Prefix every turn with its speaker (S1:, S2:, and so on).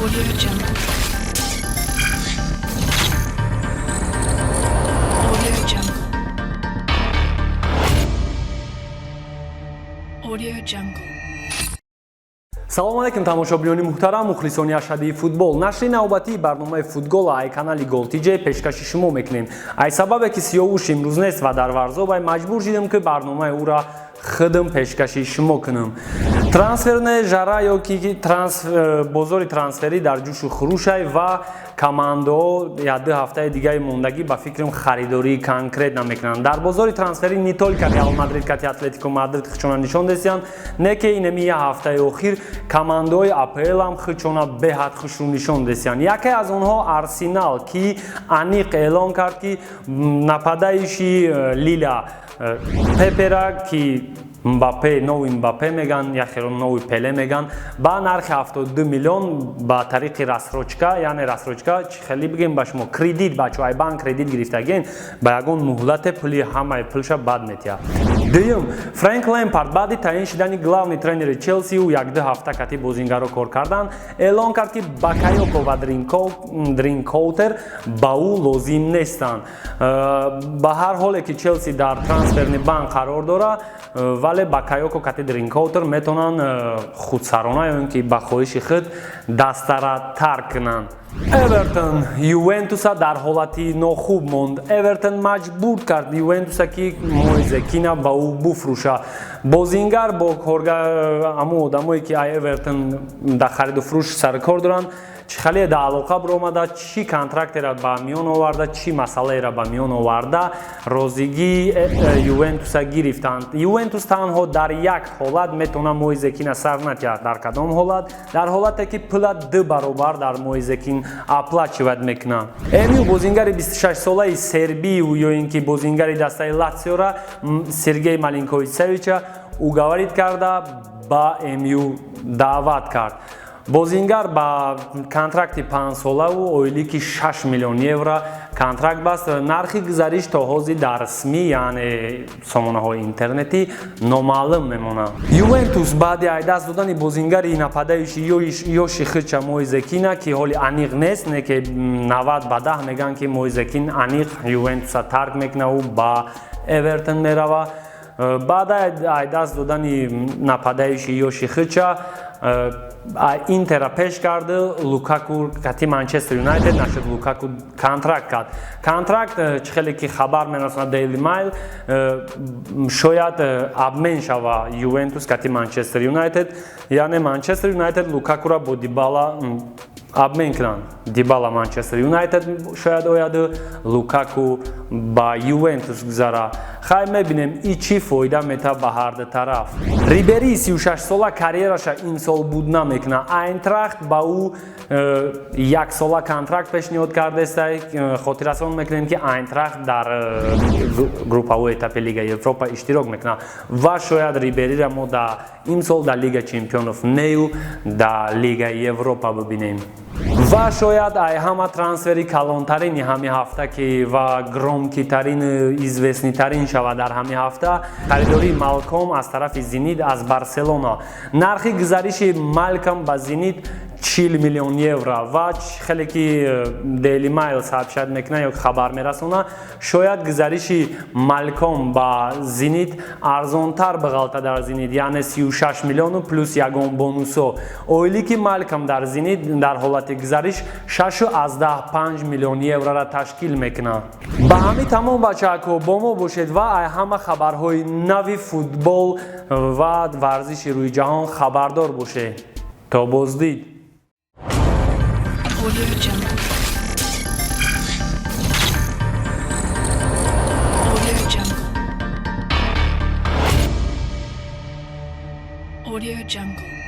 S1: Audio Jungle. Audio Jungle. Audio Jungle.
S2: Салому алейкум, тамошобинони муҳтарам, мухлисони ашадии футбол. Нашри навбатии барномаи «Футгол» ай канали Гол ТЖ пешкаши шумо мекунем. Ай сабабе ки Сиёвуш имрӯз нест ва дар Варзобай, маҷбур шидем, ки барномаи ӯра худам пешкаши шумо кунам. Трансферная жара ё ки бозори трансферӣ дар ҷӯшу хурӯшай ва командаҳо як-ду ҳафтаи дигари мондагӣ, ба фикрам, харидории конкрет намекунанд. Дар бозори трансферӣ не только Реал Мадрид кати Атлетико Мадрид хичона нишон дестиянд, не ки инами як ҳафтаи охир командаҳои АПЛ ҳам хичона беҳад хушрӯ нишон дестиянд. Яке аз онҳо Арсенал, ки аниқ эълон кард, ки нападающий Лиля Пепера, ки Мбаппе, новый Мбаппе меган, яхеро новый Пеле меган, ба нархи 72 миллион ба тариқи рассрочка, яъне рассрочка чӣ хеле бигем ба шумо, кредит, бачо, ай банк кредит гирифтаген, ба ягон муҳлате пули ҳамаи пулша бад метиҳад. Дуюм, Фрэнк Лемпард баъди таъин шидани главный тренери Челси ӯ як-ду ҳафта кати бозингаро кор кардан, эълон кард, ки Бакайоко ва Дринкоутер ба ӯ лозим нестанд. Ба ҳар ҳоле ки Челси дар трансферный бан қарор дорад, вале Бакайоко кати Дринкоутер метавонанд худсарона ё ин ки ба хоҳиши худ дастара тарк кунанд. Эвертон Ювентуса дар ҳолати нохуб монд. Эвертон маҷбур кард Ювентуса, ки Мойзе Кина ба ӯ буфрӯша. Бозингар бо корга ҳамун одамое, ки ай Эвертон дар хариду фурӯш саркор доранд, чӣ хеле да алоқа биромада, чӣ контрактера ба миён оварда, чӣ масъалаеро ба миён оварда, розигии Ювентуса гирифтанд. Ювентус танҳо дар як ҳолат метавонад Мойзе Кина сар натиҳад. Дар кадом ҳолат? Дар ҳолате ки пула ду баробар дар Мойзе Кин оплачивать мекунад. МЮ бозингари 26-солаи сербию ё ин ки бозингари дастаи Латсиора Сергей Малинкович Савича уговорить карда, ба МЮ даъват кард. Бозингар ба контракти панҷсолаву ойлики 6 миллион евро контракт баст. Нархи гузариш то ҳозир дар СМИ, яъне сомонаҳои интернетӣ, номаълум мемонад. Ювентус баъди айдаст додани бозингари нападающий ёши хича Мойзе Кина, ки ҳоли аниқ нест, не ки 90 ба 10 мегӯянд, ки Мойзе Кин аниқ Ювентуса тарк мекунаву ба Эвертон мерава, баъд айдаст додани нападающий ёши хича Интера пеш карду Лукаку кати Манчестер Юнайтед нашуд, Лукаку контракт кард. Контракт чӣ хеле ки хабар мерасонад Дейли Майл, шояд обмен шава Ювентус кати Манчестер Юнайтед, яъне Манчестер Юнайтед Лукакура бо Дибала обмен кунанд. Дибала Манчестер Юнайтед шояд ояду, Лукаку ба Ювентус гузара. Хай, мебинем, и чӣ фоида мета ба ҳарду тараф. Рибери 36-сола карьераша имсол буд намекунад. Айнтрахт ба ӯ яксола контракт пешниҳод кардеста. Хотиррасон мекунем, ки Айнтрахт дар групповой этапи Лигаи Европа иштирок мекунад ва шояд Риберира мо дар имсол дар Лига чемпионов нею дар Лигаи Европа бибинем. Ва шояд ай ҳама трансфери калонтарини ҳами ҳафта, ки ва громкий тарин, известный тарин шавад дар ҳами ҳафта, харидории Малком аз тарафи Зенит аз Барселона. Нархи гузариши Малком ба Зенит 40 миллион евро ва хеле ки Дейли Майл сообщать мекунад ё хабар мерасонад, шояд гузариши Малком ба Зенит арзонтар бағалта дар Зенит, яъне 36 миллиону плюс ягон бонусо. Ойлики Малком дар Зенит дар ҳолати гузариш 6,5 миллион еврора ташкил мекунад. Ба ҳамин тамом, бачаҳако, бо мо бошед ва ай ҳама хабарҳои нави футбол ва варзиши рӯи ҷаҳон хабардор бошед. То боздид.
S1: Audio Jungle. Audio Jungle. Audio Jungle.